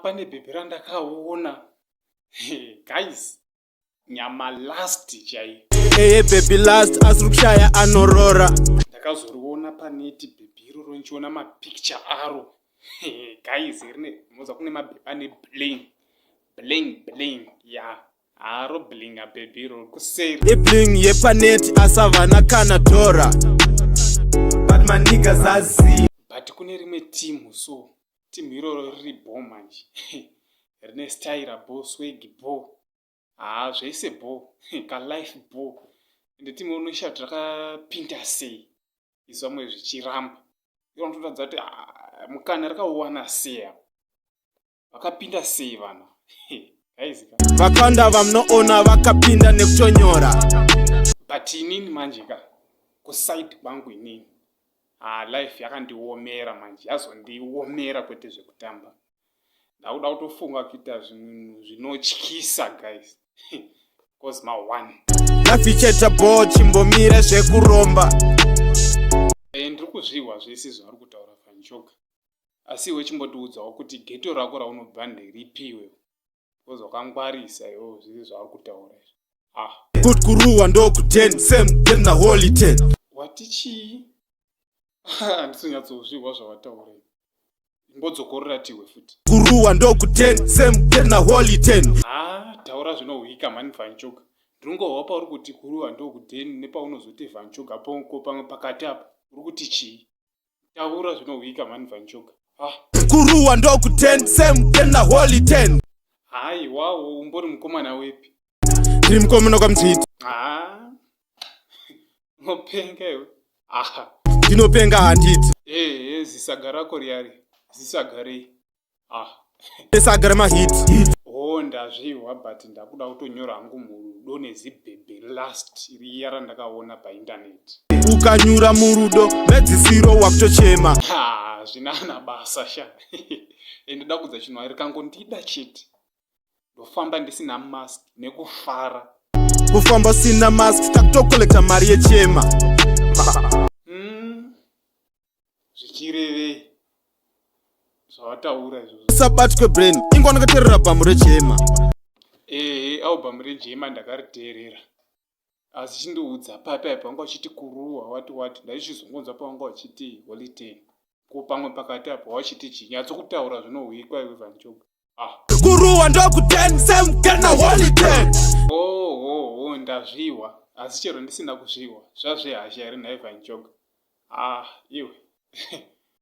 Pane bhebhi randakaona, guys, nyama last chaiyo. Eye bhebhi last, asi kushaya anorora. Ndakazoriona paneti bhebhi iroro, ndichiona mapicture aro, guys. Rine moza kune mabhebhi ane bling bling bling ya haro blinga bhebhi iroro kuseri. Ibling yepaneti, asavana kana dhora, but maniggas aziva. But kune rimwe timu, so timu iroro riri bo manje, rine staira bo, swag bo, haa, zvese bo, kalife bo. Ende timu unoshaya kuti rakapinda sei, isu vamwe zvichiramba. Iro unotoratidza kuti, ah, mukana rakauwana sei apa, vakapinda sei vana guys ka. Vakawanda vamunoona vakapinda nekutonyora. But inini manje ka, kuside kwangu inini, ha, life yakandiomera manje, yazondiomera kwete zvekutamba. Ndakuda kutofunga kuita zvinhu zvinotyisa, guys, 'cause ma1. Life icheta bo, chimbomire zvekuromba. Ndiri kuzvihwa zvese zvauri kutaura, Van Choga, asi iwe chimbotiudzawo kuti ghetto rako raunobva nderipiwe, because wakangwarisa iwewo zvese zvauri kutaura izvi, ah. Kuti kuruwa ndokuden, same den na Holy 10. Wati chii? Handisonyatsozvihwa zvawataura, imbodzokorora tiwe futi. Kuruwa ndokuden, same den na Holy 10. Ha, taura zvinohwika mhani, Van Choga. Ndinongohwa pauri kuti kuruwa ndokuden, nepaunozoti Van Choga ponko pamwe pakati apa uri kuti chii? Taura zvinohwika mhani, Van Choga, ah. Kuruwa ndokuden, same den na Holy 10. Haiwawo, umbori mukomana wepi? Ndiri mukomana kwaMudzviti. Ha, unopenga iwe, aha. Ndinopenga handiti? Ehe, zisaga rako riyari zisagarei, ah. Saga remahiti. O, ndazvihwa, but ndakuda kutonyora hangu murudo nezibhebhe last riya randakaona paindaneti. Ukanyura murudo, medzisiro wakutochema. Ha, zvinana basa sha. Ndoda kudza chinhu, rikangondida chete, ndofamba ndisina mask nekufara. Kufamba usina mask, takutokolekta mari yechema. Zvichirevei zvawataura izvozvo? Usabatwe brain, ingwanakateerera bhamu rechema. Ehe, album rejema ndakariteerera, asi chindiudza papi apo wanga uchiti kuruwa, wati wati, ndaichizongonzwa pawanga uchiti Holy 10, ko pamwe pakati apo wachiti chii? Nyatsokutaura zvinohwikwa iwe, Van Choga, ah. Kuruwa ndokuden, same den na Holy 10. Oh, ndazvihwa, asi chero ndisina kuzvihwa, zvazvehasha here nhai, Van Choga? Ah, iwe.